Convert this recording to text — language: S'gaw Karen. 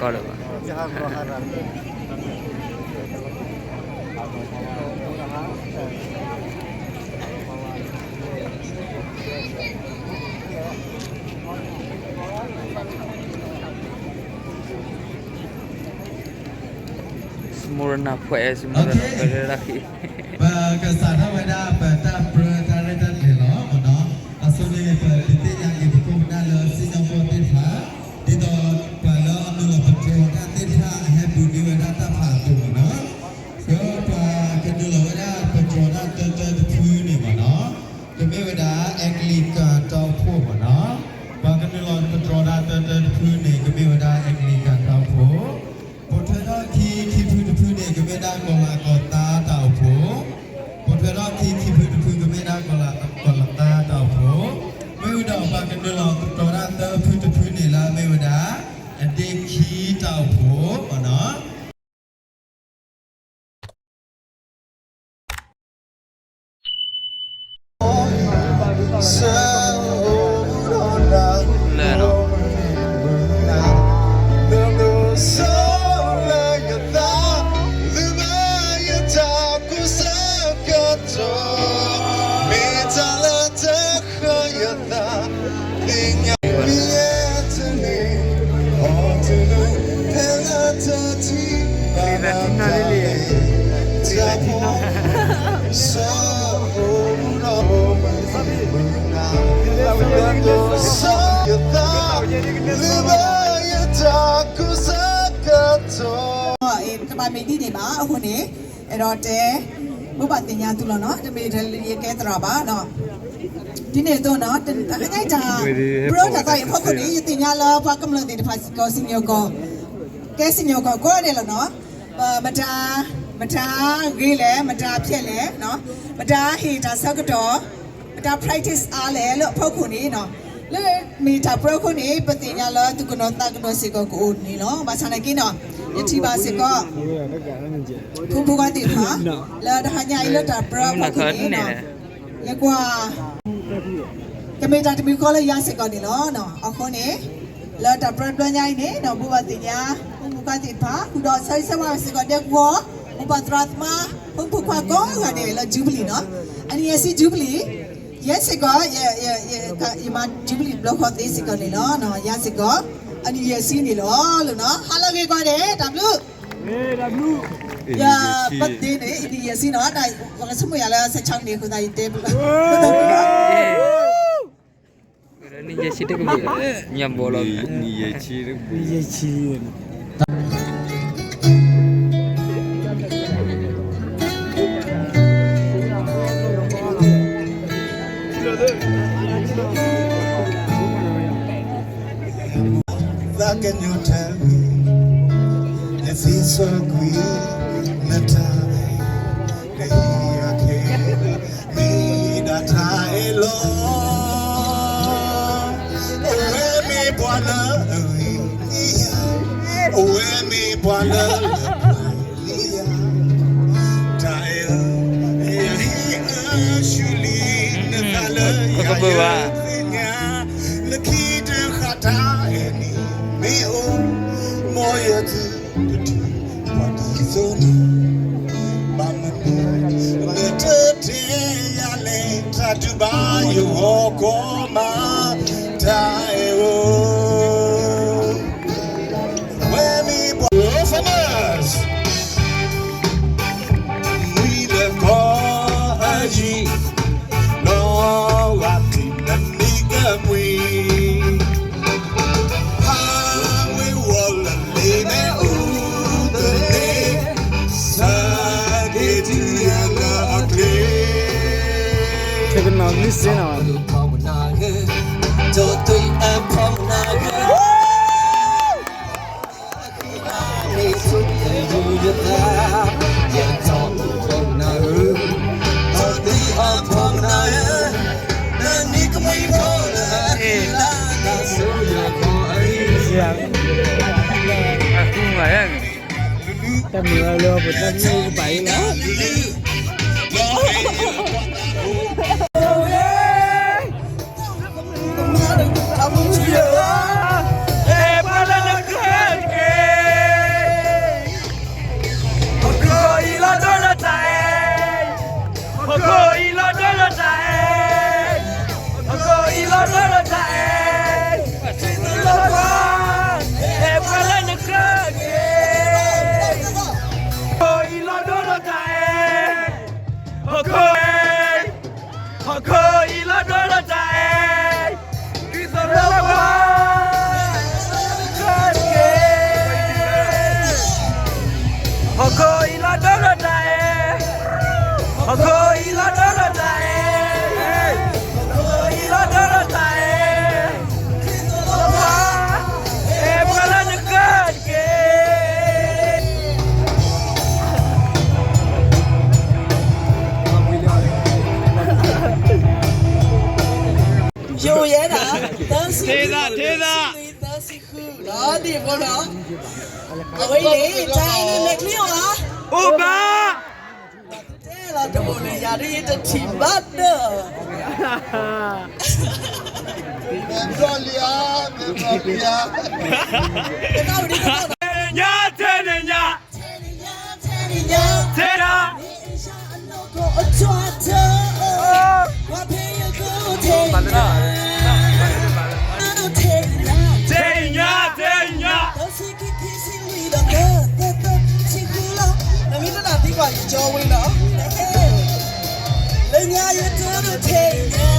ကီလၢၤဘၣ်. စမူရနၢ် ဖွဲ့ စမူရနၢ် ပကစးထီၣ်ဝဲဒၣ် ပတၢ်ပြၢတၢ်ရဲၣ်တၢ်ကျဲၤလီၤမ့ၢ်နီၤ. အဆိန့ၣ် ပဒုးသ့ၣ်ညါက့ၤပခိၣ်ပနၢ်လၢစံၣ်ညီၣ်ကွီၢ်သ့ၣ်တဖၣ် ဒ်သိးပှၤလၢအနုာ်လီၤပတြီတၢ်သ့ၣ်တဖၣ် အဟဲပူၤန့ၢ်ဝဲဒၣ်တၢ်ဖးအသိးမ့ၢ်နီၤ. ဒီးပှၤကနုာ်လီၤဝဲဒၣ်ပတြီတၢ်တၢတၢတဖုန့ၣ်မ့ၢ်နီၤ, ကမ့ၢ်ဝဲဒၣ် အဲကလံးကၤတၢ်အိၣ်ဖှိၣ်မ့ၢ်နီၤ. ပှၤကနုာ်လီၤပတြီတၢ်တၢတၢတဖုန့ၣ် ကမ့ၢ်ဝဲဒၣ် အဲကလံးကၤတၢ်အိၣ်ဖှိၣ်. ပိာ်ထွဲထီၣ်ခံ ခံဖုတဖုန့ၣ် ကမ့ၢ်ဒၣ်ကီၤလၤကီၤသါတၢ်အိၣ်ဖှိၣ်. ပိာ်ထွဲထီၣ်ခံ ခံဖုတဖု ကမ့ၢ်ဒၣ်ကီၤလၤ ကီၤလၤသါတၢ်အိၣ်ဖှိၣ်. မ့ၢ်ဝံၤဒီးပှၤကနုာ်လီၤပတြီတၢ်သၢဖုတဖုန့ၣ်လၢအမ့ၢ်ဝဲဒၣ် အဒ့ခံတၢ်အိၣ်ဖှိၣ်မ့ၢ်နီၤ. တဘၣ်မ့ၢ်ဒ်န့ၣ်ဘၣ်အဃိန့ၣ်, အဲၣ်ဒိးတဲ ဘိးဘၣ်သ့ၣ်ညါသုလီၤနီၤ, တမ့ၢ်ထဲယကဲသရၣ်ဘၣ်နီၤ. ဒ်န့ၣ်အသိးနီၤ, တဟါညါအံၤတၢ်ပြၢတၢ်သီအံၤအဖီခိၣ်န့ၣ် ယသ့ၣ်ညါလၢပှၤကမျၢၢ်သ့ၣ်တဖၣ်စ့ၢ်ကီး စံၣ်ညီၣ်ကွီၢ်, ကဲစံၣ်ညီၣ်ကွီၢ်ကိးဂၤဒဲးလီၤနီၤ. မတၤ, မတၤဂ့ၤလဲၣ်, မတၤဖျဲးလဲၣ်, မတၤဟ့ၣ်တၢ်ဆၢကတီၢ်, မတၤ practice အါလဲၣ်လၢအဖီခိၣ်န့ၣ်နီၤ. လၢမ့ၢ်တၢ်ပြၢအဃိန့ၣ် ပသ့ၣ်ညါလၢသူၣ်ကနိးသးကနိးစ့ၢ်ကီးကအိၣ်န့ၣ်လီၤ. ဘၣ်ဆၣ်နာ်က့နီၤ, ယထံၣ်ဘၣ်စ့ၢ်ကီး ဖိမုၣ်ဖိခွါသ့ၣ်တဖၣ် လၢတဟါညါအံၤလၢတၢ်ပြၢအဖီခိၣ်န့ၣ်နီၤ, ယကွၢ် ကမ့ၢ်တၢ်တမံၤဃီလၢယၤစ့ၢ်ကီးန့ၣ်လီၤ. အဃိန့ၣ် လၢတၢ်ပြၢတဘျီညါအံၤန့ၣ်နီၤ, ဘိးဘၣ်သ့ၣ်ညါ ဖိမုၣ်ဖိခွါသ့ၣ်တဖၣ် ဃုာ်ဒီးဆၢဂ့ၤဆၢဝါစ့ၢ်ကီးဒဲကဝီၤ မိၢ်ပၢ်သရၣ်သမါ ဖိမုၣ်ဖိခွါကိးဂၤဒဲးလၢ Jubilee နီၤ, အနံၣ်ယဲၢ်ဆံ Jubilee ယဲစ့ၢ်ကီး, ယမၤ Jubilee တဘျီဃီသ့စ့ၢ်ကီးန့ၣ်လီၤ. ယၤစ့ၢ်ကီး အနံၣ်ယဲၢ်ဆံန့ၣ်လီၤလီၤနီၤ. ဟါလၢအဂ့ၤကိးဂၤဒဲး တၢ်ဘျုး ယ birthday န့ၣ် အနံၣ်ယဲၢ်ဆံနီၤ, တၢ်ပကဆိကမိၣ်ယၤလၢ ဆယ်ချောင်း န့ၣ်အဃိသတး ယတဲဘျုး နံၣ်ယဲၢ်ဆံတကဘျုး, ညါဘီလီၤ နံၣ်ယဲၢ်ဆံတကဘျုး, နံၣ်ယဲၢ်ဆံ သးကညီၤတၢ်, နသ့စီကွံာ်နတၢ်, နဟံးအခဲ, မ့ၢ်ဒၣ်တၢ်အဲၣ်လီၤ, အဝဲမ့ၢ်ပှၤလၢအဂ့ၤန့ၢ်ယၤ, အဝဲမ့ၢ်ပှၤလၢအပှဲၤန့ၢ်ယၤ, တၢ်အဲၣ်ဧၢ, ယဟ့ၣ်အၢဆူလံနသးလၢယၤ ယသ့ၣ်ညါ, လၢခံတဃၣ်တၢ်အဲၣ်န့ၣ်မ့ၢ်အိၣ်, မ်ယသုတတုၤပှၤဒ်သိးန့ၣ်, ဘၣ်မနုၤနတတဲယၤလဲၣ်, တၢ်ဒုးဘၣ်ယဂီၢ်ကီမး, တၢ်အဲၣ်ဧၢ ဝဲမ့ၢ်ပှၤ Famous မုၢ်လၢကီၢ်အယံၤ, နီၢ်ဝၤထံနမံၤကမှံ, ဟးဝ့ၤဝီၤလၢလ့မဲအိၣ်သန့, စးက့ၤတုၤယၤလၢအကျဲ, ခဲကနံၣ်မ့ၢ်စ့ၢ်နီၤ, ဒီးသွံၣ်အဖီမနၤဂ့ၤ တၢ်မုာ်လၢပတၢ်မုာ်ကပၤအံၤလီၤ. အံၤလီၤဒိၣ်ဒီးတၢ်အဲၣ်, ဒ်သိးလၢပှၤ ကဲ ဟီၣ်ခိၣ်အံၤလီၤဒိၣ်ဒီးတၢ်အဲၣ်, ဟီၣ်ခိၣ်အံၤလီၤဒိၣ်ဒီးတၢ်အဲၣ်, ဟီၣ်ခိၣ်အံၤလီၤဒိၣ်ဒီးတၢ်အဲၣ်, ဒ်သိးလၢပှၤ အဲၣ်ပှၤလၢနကၢၢ်တက့ၢ်. ယိယဲဒၣ် သၢဆံဃု သၢဆံဃုနီၤ ဒ်ဖိနီၤ, အဝဲအံၤန့ၣ် တၢ်အဲၣ်န့ၣ် မဲာ်ချံအိၣ်ဧါ, အိၣ်ဘၣ်, တဲလီၤတအိၣ်လၢယၤဒ်ယတထံၣ်ဘၣ်ဒီး ညါ ထဲန့ၣ်ညါ ထဲညါ ထဲညါ ထဲညါ နမ့ၢ်တနာ်သံကွၢ်ယကၠီဝံၤနီၤ, လၢညါယတထဲညါ